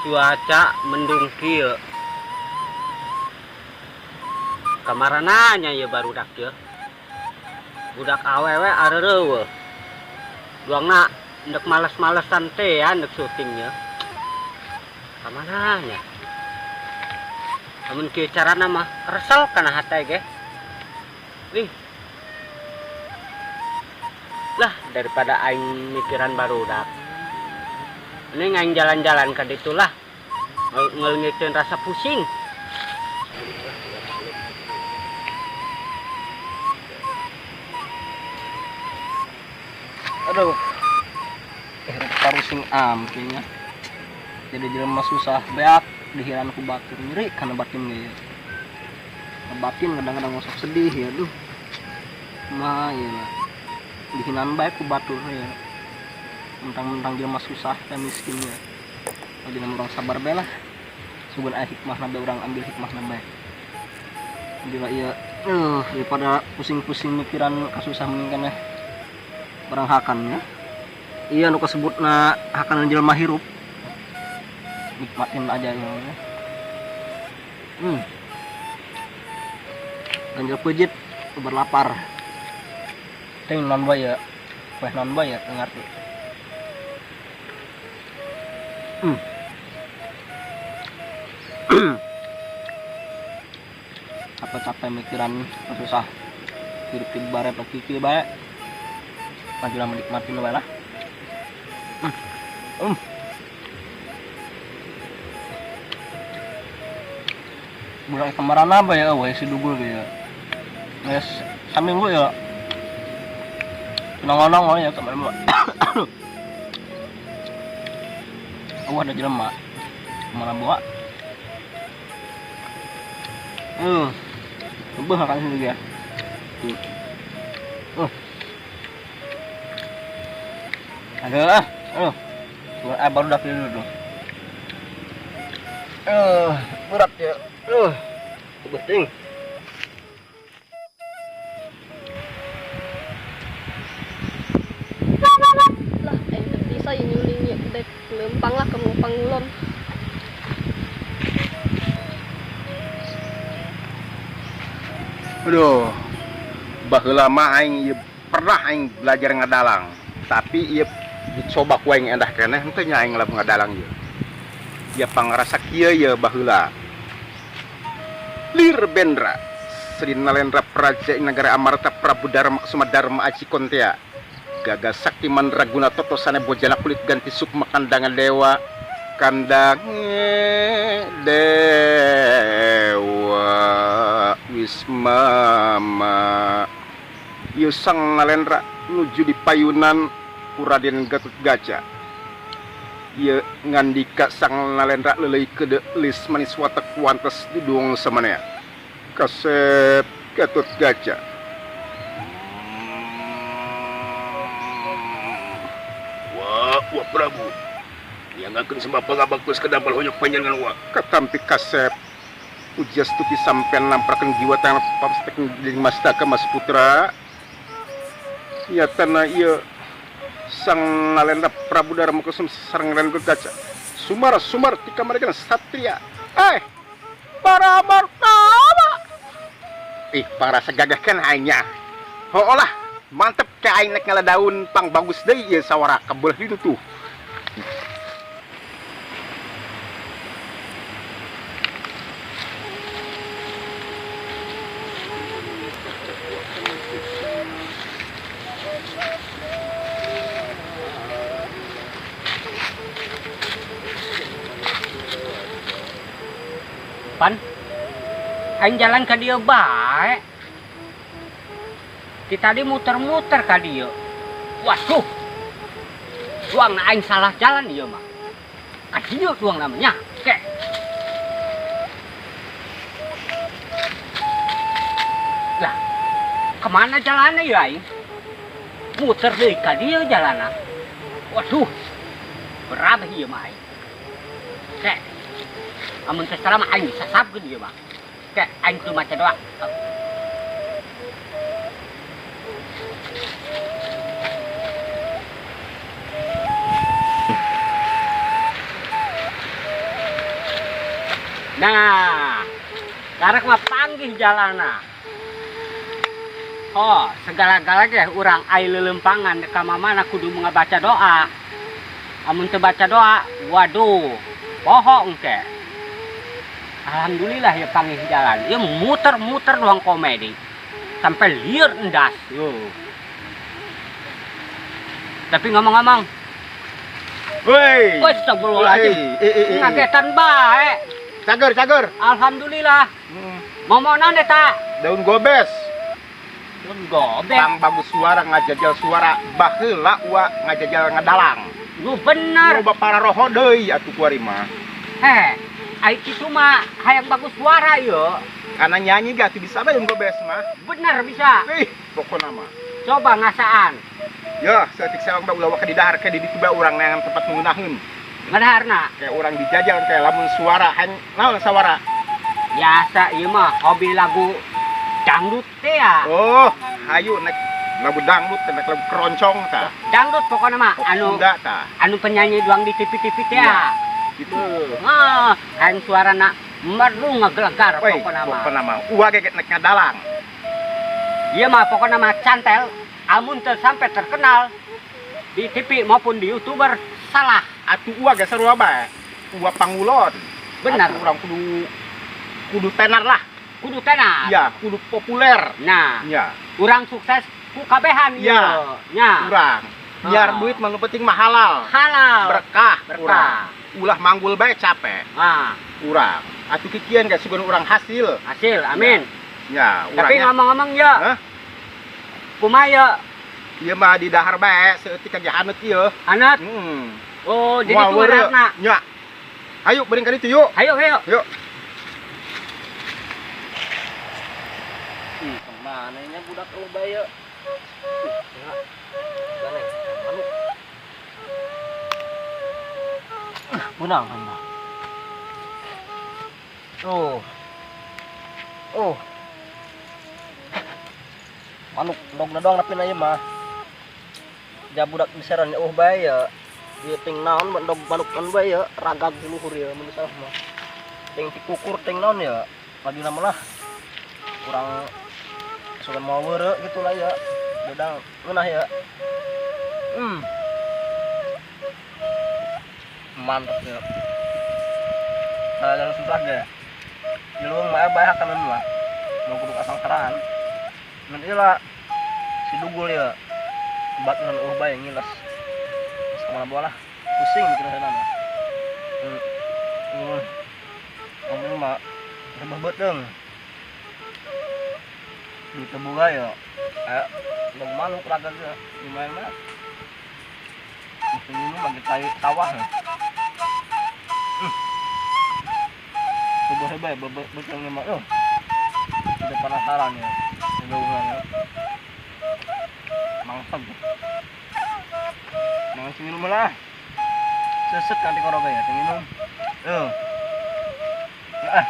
Cuaca mendung kieu. Kamarananya ya barudak ya. Budak awewe areureue. Duangna ndek males-malesan teh ya ndek syutingnya. Kamaranya. Amun kieu carana mah resel kana hate ge. Ih. Lah daripada aing mikiran barudak. Mending aing jalan-jalan ka ditu lah. Ngeulngikeun rasa pusing. Aduh. Parusing ampingnya. Jadi jelema susah beak dihiran ku batur nyeri kana batin ge. Batin kadang-kadang sok sedih ya duh. Mah ieu lah. Dihinan bae ku batur ya. Mentang-mentang jelema susah dan miskin ya. Jadi urang sabar bae lah. Sugan aya hikmahna bae urang ambil hikmahna bae. Bila ieu daripada pusing-pusing mikiran kasusah mending keneh urang hakan ya. Iya nu kasebutna hakan jelema hirup. Nikmatin aja ya. Ganjel pejit berlapar. Teh non bae ya. Weh non bae ya teu ngarti. Capek-capek mikiran susah. Hirup di bare kiki bae. Majulah menikmati bae lah. Bulan kemarin apa ya, weh si dugul ya. Wes saminggu ya. Nongol-nongol ya kemarin mah. Oh ada jelema. Kemana bawa? Lebih makan sini dia. Ada lah. Baru dah dulu tuh. Berat ya. Penting. Lah, bisa ini nyuling dek lempang lah ke pangulon. Aduh, baheula mah aing ieu pernah aing belajar ngadalang, tapi ieu dicoba ku aing endah keneh henteu nya aing lamun ngadalang ieu. Ieu pangrasa kieu ieu baheula. Lir Bendra, Sri Nalendra Praja Negara Amarta Prabu Dharma Kusuma Dharma Aji Kontea. Gagal sakti mandraguna toto sane bojana kulit ganti sukma kandangan dewa kandange dewa wismama. Ieu Sang Nalendra nuju di payunan ku Raden Gatot Kaca. Ieu ngandika Sang Nalendra leuleuy keudeuh lis manis watek wantes didung samanea. Kasep Gatot Kaca. Wah, wah Prabu. Niangakeun sembah pangabaktos ka dampal honyok panjenengan wa. Katampi kasep. Ujas tuki sampean namprakeun jiwa tangan papstek jeung mastaka Mas Putra. Nyatana ieu Sang Nalendra Prabu Dharma Kusuma sareng Raden Gatot Kaca. Sumar sumar tika mereka satria. Para martaba. Ih, pangrasa gagah kan aingnya. Hooh lah, mantep ka aing nek ngala daun pang bagus deui ieu sawara kebeulah ditu tuh. Pan, aing jalan ka dieu bae. Ti tadi muter-muter ka dieu. Waduh. Duang aing salah jalan ieu mah. Ka dieu duang namanya. Ke. Lah, kemana jalannya ya aing? Muter deui ka dieu jalanna. Waduh. Berat ieu mah aing. Ke. Amun teh salah mah aing disasabkeun ieu mah. Ke aing kudu maca doa. Nah, karek mah panggih jalana. Oh, segala-gala ge urang ai leuleumpangan ka mamana kudu ngabaca doa. Amun teu baca doa, waduh, poho engke. Alhamdulillah ya panggih jalan. Ya muter-muter doang komedi. Sampai lieur endas. Yo. Tapi ngomong-ngomong, Woi. Woi, astagfirullahaladzim. Eh, eh, eh, eh. Ngagetan bae. Cager, cager. Alhamdulillah. Momonan eta? Daun gobes. Daun gobes. Pang bagus suara ngajajal suara baheula wa ngajajal ngadalang. Nu bener. Nu para roho deui atuh kuari mah. Heh, ai kitu mah hayang bagus suara ieu. Karena nyanyi gak tuh bisa bae daun gobes mah. Bener bisa. Ih, pokona mah. Coba ngasaan. Ya, saeutik sewang bae ulah waka didahar ke di ditu bae urang neangan tempat ngunaheun. Ngadaharna. Kayak orang dijajal kayak lamun suara hang naon sawara. Biasa ieu mah hobi lagu dangdut teh ya. Oh, hayu nek lagu dangdut nek lagu keroncong tah. Dangdut pokoknya mah Pop anu Sunda tah. Anu penyanyi doang di TV-TV teh Iya. ya. Gitu. Ah, hayang suarana merdu ngegelegar Woi, pokokna mah. pokona mah uwa ge nek ngadalang. Ieu mah pokokna mah cantel amun teu sampai terkenal di TV maupun di YouTuber salah. Atuh uwa ge sarua bae. Uwa pangulon. Benar. Atuh urang kudu kudu tenar lah. Kudu tenar. Iya, kudu populer. Nah, Iya, urang sukses ku kabehan Iya. ieu. Nya. Urang. Biar Ah. duit mah nu penting mah halal. Halal. Berkah, Berkah. urang. Ulah manggul bae capek. Ah, Urang. Atuh kikian ge sugan urang hasil. Hasil, amin. Ya, Tapi urangnya. ngomong-ngomong ya, Hah? Kumaha ya? Ieu mah di dahar bae saeutik ge haneut ieu. Anak. Oh, jadi Moal itu weureu. anakna. Nya. Ayo beuring ka ditu yuk. Ayo, ayo. Yuk. Ih, kemana nya budak lu bae ya? Ih, enggak. Ganeng, manuk. Benang mah. Oh. Oh. Manuk dog doang tapi na ieu mah. Ja budak diseran oh bae ya. Ieu ting naon dog manuk kan bae ya, ragag di luhur ya mun salah mah. Ting tikukur ting naon ya. Lagi nama lah. Kurang sugan mau weureu gitu lah ya. Bedang ngeunah ya. Mantap ya. Nah, jalan sebelah deh. Di luang mah bae hakan mah. Mau kudu kasangsaran. Ngan ieu lah si dugul ya. Baturan oh bae ngilas. Terus kemana bola lah. Pusing mikirna sana mah. Ngomong mah rebah beuteung. Duit teu boga ya. Kayak mau manuk raga ge lumayan mah. Musim ini bagi tai sawah ya. Coba hebat beuteung mah eueuh. Udah penasaran ya. Udah ya. Mangseg. Mangan sing minum lah. Seset nanti koroga ya, sing minum. Ah,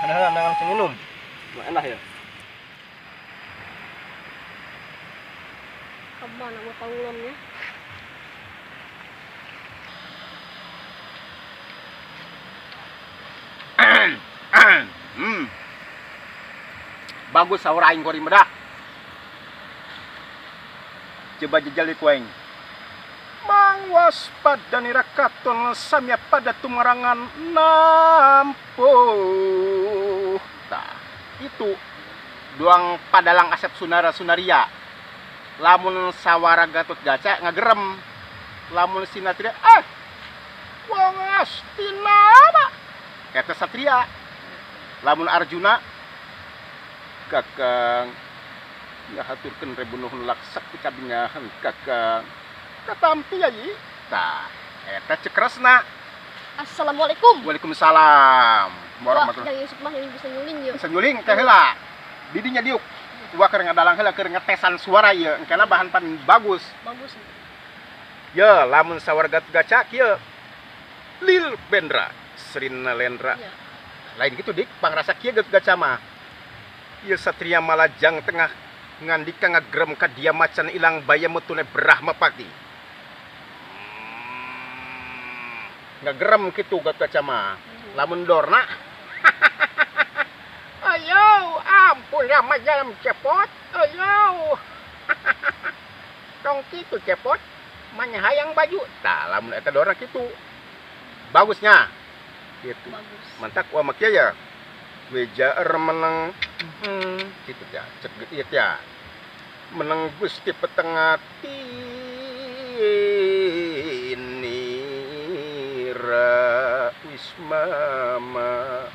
ada mangan sing minum. Enak ya. Kemana mau pangulonnya? Bagus saur aing kori medak. Coba jejal di kuaing. Mangwaspada katon samya pada tumarangan nampuh. Tah, itu doang padalang Asep Sunara Sunaria. Lamun sawara Gatot Gaca ngagerem. Lamun Sinatria ah wong Astina eta Satria. Lamun Arjuna Kakang ngahaturkeun rebunuhun laksak ti kabingahan Kakang. Katampi yai. Tah, eta ceuk Kresna. Assalamualaikum. Waalaikumsalam Wah, warahmatullahi. yang Yusuf mah yang bisa nyuling yuk. Bisa nyuling teh heula. Didinya diuk. Wah keur ngadalang heula keur ngetesan suara ieu, engkena bahan paling bagus. Bagus. Ya, lamun sawar Gatot Gaca kieu. Lil Bendra, Srina Lendra. Iya. Lain gitu dik, pangrasa kieu Gatot Gaca mah. Ieu satria malajang tengah ngandika ngagrem ka dia macan ilang baya metune Brahma Pati. Ngagerem kitu Gatot Gaca mah. Lamun Dorna Ulah mah jalan cepot. Ayo. Tong kitu cepot. Manya hayang baju. Tah lamun eta dorang kitu. Bagusnya. Gitu. Bagus. Mantak wah mah kieu ya. Weja menang gitu ya. Cek ieu ya. Menang Gusti petengah tinira wismama.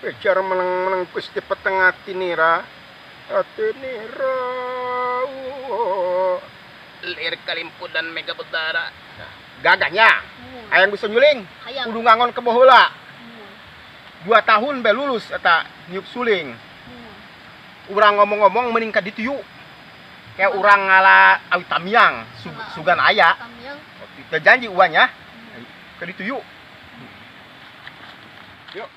Weja menang Gusti petengah tinira tinira. Lir kalimpudan mega betara. Gagahnya. Hayang bisa nyuling. Hayang. Kudu ngangon ke baheula. 2 tahun be lulus eta niup suling. Urang ngomong-ngomong mending ka ditu yuk. Kayak urang ngala awi tamiang sugan aya. Tamiang. Teu janji uangnya. Ka ditu yuk. Yuk.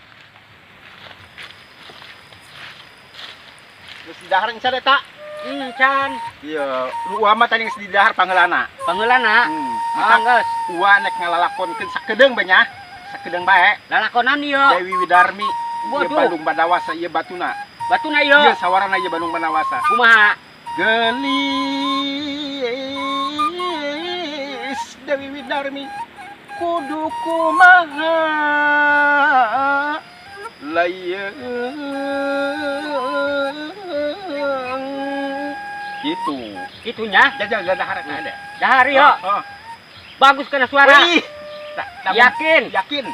Geus didahar encan eta? Encan. Iya, lu uwa mah tadi geus didahar pangheulana. Pangheulana? Maka geus. Uwa nek ngalalakonkeun sakedeung bae nya. Sakedeung bae. Lalakonan ieu. Dewi Widarmi. Ieu Bandung Badawasa ieu batuna. Batuna ieu. Ieu sawarana ieu Bandung Badawasa. Kumaha? Gelis Dewi Widarmi kudu kumaha layeung gitu. Gitunya? Jajal dahar ada. Dahar ieu. Oh. Bagus kana suara. Wih. Yakin. Yakin.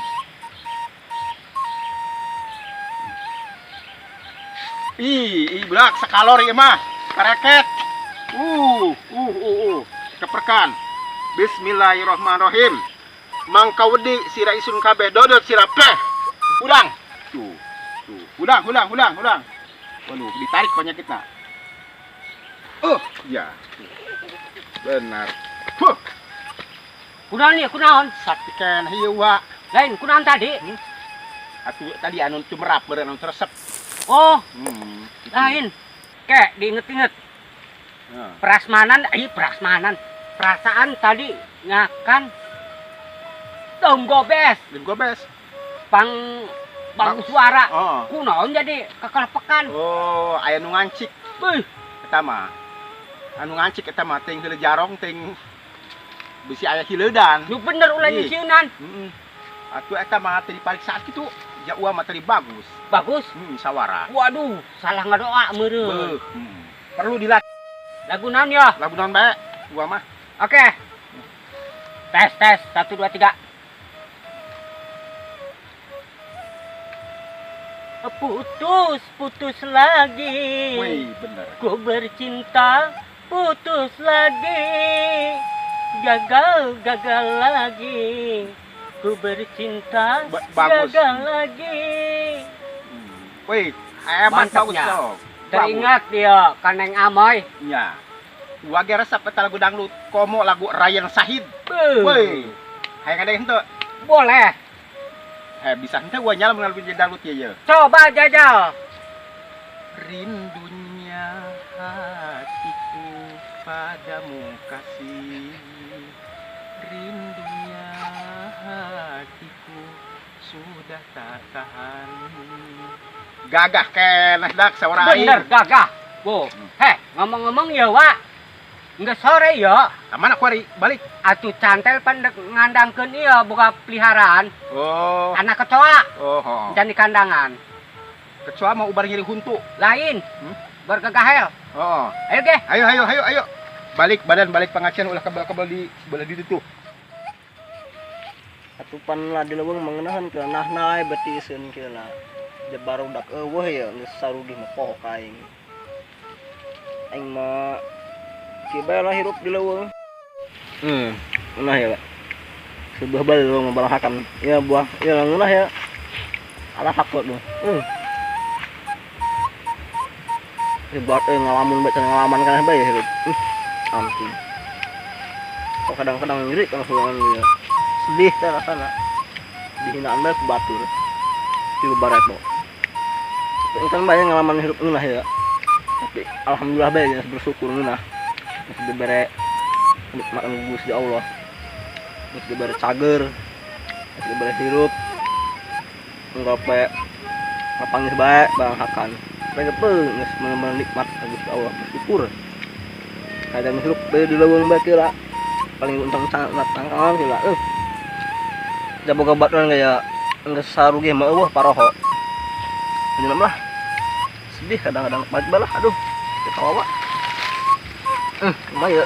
Ih, belak sekalor ieu mah. Kareket. Keperkan. Bismillahirrahmanirrahim. Mangka wedi sira isun kabeh dodot sira pleh. Udang. Tuh. Tuh. Udang. Waduh, ditarik penyakitna. Ya. Benar. Huh. Kunaon ieu kunaon? Sakti keneh ieu wa. Lain kunaon tadi? Atuh tadi anu cumerap beureun anu resep. Oh. Lain. Kek diinget-inget. Prasmanan, prasmanan. Perasaan tadi ngakan daun gobes. Daun gobes. Pang bagus suara. Oh. Kunaon jadi kekelepekan. Oh, aya nu ngancik. Beuh, eta mah. Anu ngancik eta mah teuing heula jarong teuing bisi aya hileudan. Nu bener ulah nyisieunan. Heeh. Atuh eta mah teu dipariksaan kitu. Ja uang materi bagus. Bagus? Sawara. Waduh, salah ngadoa meureun. Perlu dilatih. Lagu naon ya? Lagu naon bae? Gua mah. Oke. Tes tes 1 2 3. Putus, putus lagi. Wih, bener. Ku bercinta, putus lagi. Gagal, gagal lagi. Ku bercinta, bagus. Gagal lagi. Wih, hebat bagus dong. Teringat dia, kaneng amoy. Iya. Gua ge resep eta lagu dangdut, komo lagu Ryan Sahid. Wih, hayang ada henteu? Boleh. Bisa henteu gua nyala lagu dangdut ieu ye. Coba jajal. Rindunya hatiku padamu kasih. Rindunya hatiku sudah tak tahan. Gagah keneh dak sawara aing. Bener gagah. Wo, heh, ngomong-ngomong ya, Wak. Enggeus sore ya. Ka mana kuari balik? Atuh cantel pan ngandangkeun ieu boga peliharaan. Oh. Anak kecoa. Oh, oh. Encan di kandangan. Kecoa mau ubar nyeri huntu. Lain. Bergegahel. Oh. Ayo ge. Ayo ayo ayo ayo. Balik badan balik pengajian ulah kebal-kebal di sebelah ditu tuh. Atupan lah di leuweung mengenahan ke nah-nah beti iseun kieu lah. Barudak eueuh ya geus sarudih mah poho ka aing. Aing mah kieu bae lah hirup di leuweung. Ngeunah ya. Sebuah bae leuweung mah balahakan. Ya buah, ya ngeunah ya. Ala hakot mah. Hebat ngalamun bae ngalaman kana bae hirup. Ampun. Kok kadang-kadang ngiri kana hubungan dia. Sedih teh rasana. Dihinaan bae ku batur. Tilu bareto. Kan banyak ngalaman hidup ngeunah ya. Tapi alhamdulillah bae geus bersyukur ngeunah. Geus dibere nikmat Gusti Allah. Geus dibere cager. Geus dibere hirup. Enggak bae kapanggih bae banghakan. Lagi geus bener-bener nikmat ka Gusti Allah, bersyukur. Kadang hirup bae di leuweung bae lah. Paling untung sangat tangkangan heula euy. Da boga baturan gaya geus sarugi mah eueuh paroho. Ini lah sedih kadang-kadang balik balah aduh ketawa. Kumaha ya?